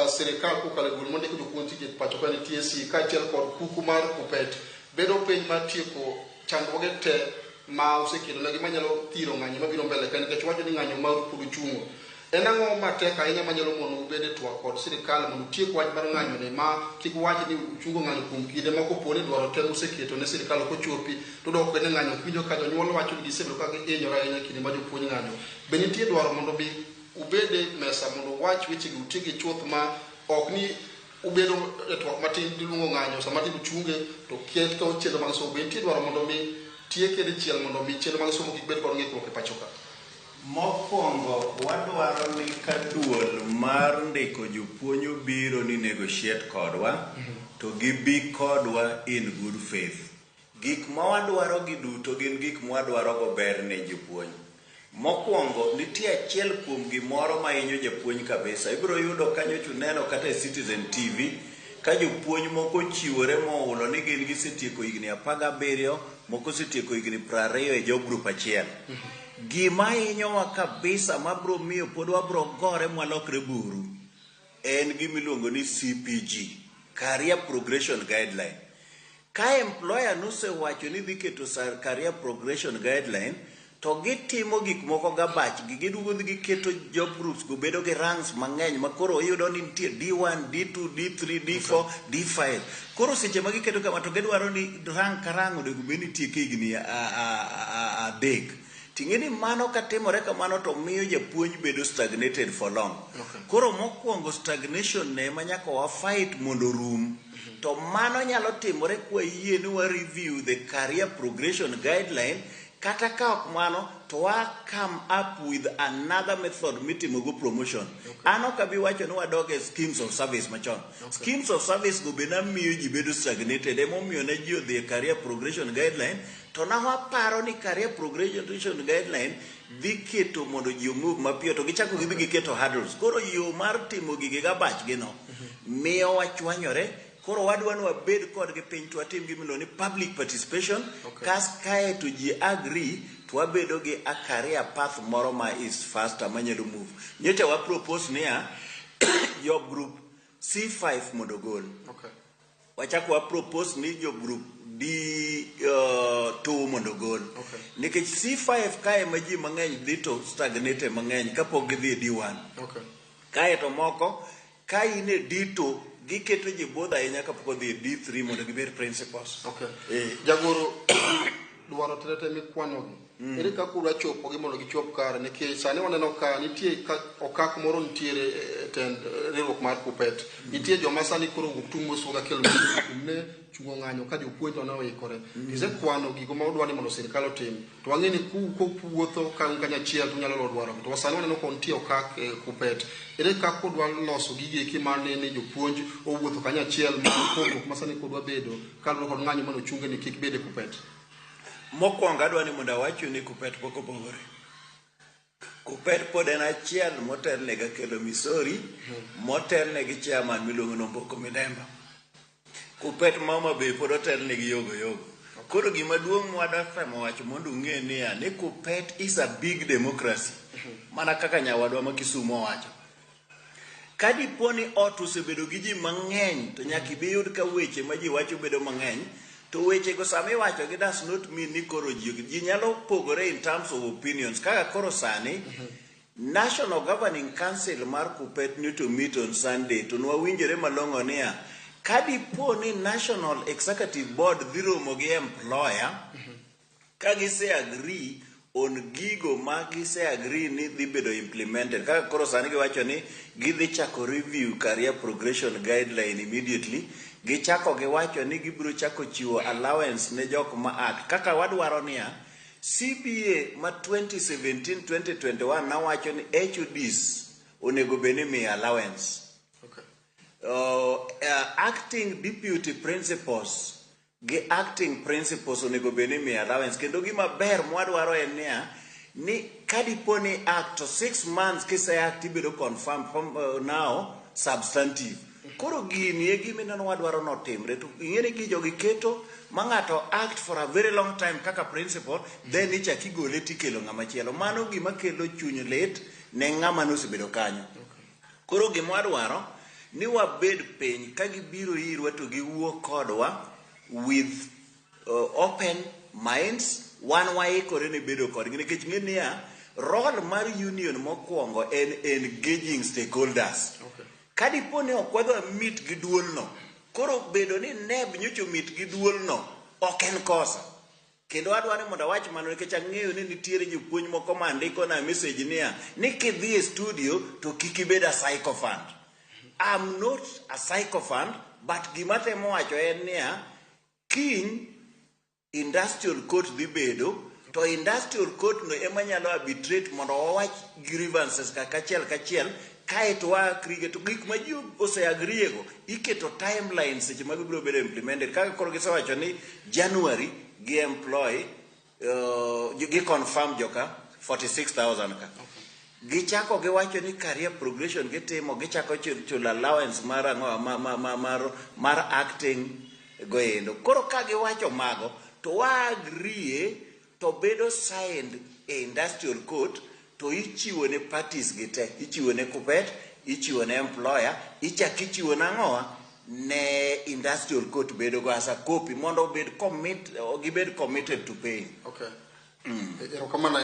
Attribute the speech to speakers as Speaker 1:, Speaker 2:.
Speaker 1: Sirikal kokalo e duol mondiko jopuonj tije pacho ka ni TSC kaachiel kod kuku mar KUPPET bedo piny mar tieko chandruoge te ma osekelonegi manyalo thiro ng'anyo mabiro mbele ka nikech wacho ni ng'anyo maru pod ochungo. En ang'o matek ahinya manyalo mono ubed e twak kod sirikal mondo utiek wach mar ng'anyo ni ma kik wach ni uchungo ng'anyo kuom kinde ma kopo ni dwaro te museketo ne sirikal ok ochopi to dok ni ng'anyo ok winjo ka jonyuol wacho ni gisebedo ka gihinyore ahinya kinde ma jopuonj ng'anyo. Be nitie dwaro mondo mi ubed e mesa mondo uwach wechegi utiekgi chuth ma ok ni ubedo e twak matin tiluongo ng'anyo sama tin uchunge to ketho chenro mag somo. Be nitie dwaro mondo mi tieke dichiel mondo mi chenro mag somo kik bed kod ng'ikruok e pacho ka?
Speaker 2: Mokwongo wadwaro ni ka duol mar ndiko jopuonj obiro ni negotiate kodwa to gibi kodwa in good faith. Gik ma wadwaro gi duto gin gik mwadwaro go ber ne jopuonj. Mokwongo, nitie achiel kuom gimoro ma hinyo japuonj kabisa. Ibiro yudo ka nyocha uneno kata e Citizen TV ka jopuonj moko ochiwore mohulo ni gin gisetieko higni 17, moko osetieko higni 20 e job group achiel. Gima hinyowa kabisa ma biro miyo pod wabiro gore mwalokre buru en gima iluongo ni CPG, Career Progression Guideline. Ka employer nosewacho ni dhi keto career progression guideline to gitimo gik moko gabachgi, giduogo dhi giketo job groups go bedo gi ranks mang'eny ma koro iyudo ni nitie D1, D2, D3, D4, D5. Koro seche ma giketo kama to gidwaro ni rank ka rank onego bed ni itieke higni 3. Ting'e ni mano katimore kamano to miyo japuonj bedo stagnated for long. Koro mokwongo stagnation ne ema nyaka wa fight mondo orum. To mano nyalo timore kwa yie ni wa review the career progression guideline kata ka ok mano to wa come up with another method mitimo go promotion. An ok abi wacho ni wadog e schemes of service machon. Schemes of service go be namiyo ji bedo stagnated emomiyo ne ji odhi e career progression guideline to na waparo ni career progression guideline dhi keto mondo ji omove mapiyo to gichako gidhi giketo hurdles. Koro yo mar timo gigi gabachgi no miyo wachwanyore. Koro wadwa ni wabed kodgi piny to watim gima iluongo ni public participation. Kas kae to ji agree to wabedo gi a career path moro ma is faster manyalo move. Nyocha wa propose niya job group C5 mondo ogol. Wachako wa propose ni job group D2 mondo ogol. Nikech C5 kae ma ji mang'eny dhi to stagnate mang'eny kapok gidhi e D1. Kae to moko ka in e D2 giketo ji budho ahinya kapok odhi e D3 mondo gibed principals.
Speaker 1: Jagoro dwaro te te mikwanogi. Ere kaka udwa chopogi mondo gichop kare nikech sani waneno ka nitie ka okak moro nitiere e tend riwruok mar KUPPET. Nitie joma sani koro owuok tung' mosuo kelo ne chungo ng'anyo ka jopuonj to ne oikore. Isekwano gigo ma udwa ni mondo sirikal otim. To wang'e ni kuwuotho ka un kanyachiel to unyalo lo dwaro. To sani waneno ka nitie okak e KUPPET. Ere kaka udwa loso gigi eki mar ni jopuonj owuotho kanyachiel ma pogruok ma sani kodwa bedo kaluwore kod ng'anyo mane ochunge ni kik bed e KUPPET.
Speaker 2: Mokwongo adwa ni mondo awachu ni KUPPET pok opogore. KUPPET pod en achiel motelne gi Akelo Misori, motelne gi chairman miluongo ni Omboko Midemba. KUPPET ma Homa Bay pod otelne gi Yogo Yogo. Koro gima duong' mwadwa temo wacho mondo ung'e niya ni KUPPET is a big democracy. Mana kaka nyawadwa ma Kisumu owacho. Ka dipo ni ot osebedo gi ji mang'eny to nyaka ibi yud ka weche ma ji wacho bedo mang'eny to weche go sama iwacho gi does not mean ni koro ji ji nyalo pogore in terms of opinions kaka koro sani National Governing Council mar KUPPET ni to meet on Sunday to nwawinjore malong'o niya ka dipo ni National Executive Board dhi romo gi employer ka gise agree on gigo ma gise agree ni dhi bedo implemented kaka koro sani giwacho ni gidhi chako review career progression guideline immediately gichako giwacho ni gibiro chako chiwo allowance ne jok ma act kaka wadwaro niya CBA ma 2017-2021 nawacho ni HODs onego bed ni imiyo allowance. Acting deputy principals gi acting principals onego bed ni imiyo allowance kendo gima ber mwadwaro en niya ni ka dipo ni act to 6 months kise act ibedo confirm from, now substantive. Koro gini e gima ineno wadwaro notimre to ing'e ni gi jogi keto ma ng'ato act for a very long time kaka principal then ichak igole tikelo ng'ama chielo. Mano gima kelo chuny lit ne ng'ama nosebedo kanyo. Koro gima wadwaro Ni wabed piny ka gibiro irwa to giwuo kodwa with open minds, wan waikore ne bedo kodgi nikech ng'e niya, role mar union mokwongo en engaging stakeholders. Ka dipo ni ok wadwa meet gi duolno, koro bedo ni NEB nyocha meet gi duolno ok en kosa. Kendo adwaro ni mondo awach mano nikech ang'eyo ni nitiere jopuonj moko ma ndiko na message niya ni kidhi e studio to kik ibed a sycophant. I'm not a sycophant, but gima temo wacho en niya, kiny industrial court dhi bedo to industrial court no ema nyalo arbitrate mondo wawach grievances ka kachiel kachiel kaeto wa agree to gik ma ji ose agree go iketo timeline seche ma gibiro bedo implemented. Kaka koro gisewacho ni January gi employ gi confirm joka 46,000 ka gichako giwacho ni career progression gitimo, gichako chulo allowance mar ang'o ma, mar acting goendo. Koro ka giwacho mago to wa agree to bedo signed e industrial court to ichiwo ne parties gi te, ichiwo ne KUPPET, ichiwo ne employer, ichak ichiwo nang'owa ne industrial court bedo go as a copy mondo obed commit, gibed committed to paying.
Speaker 1: Okay. Erokamano.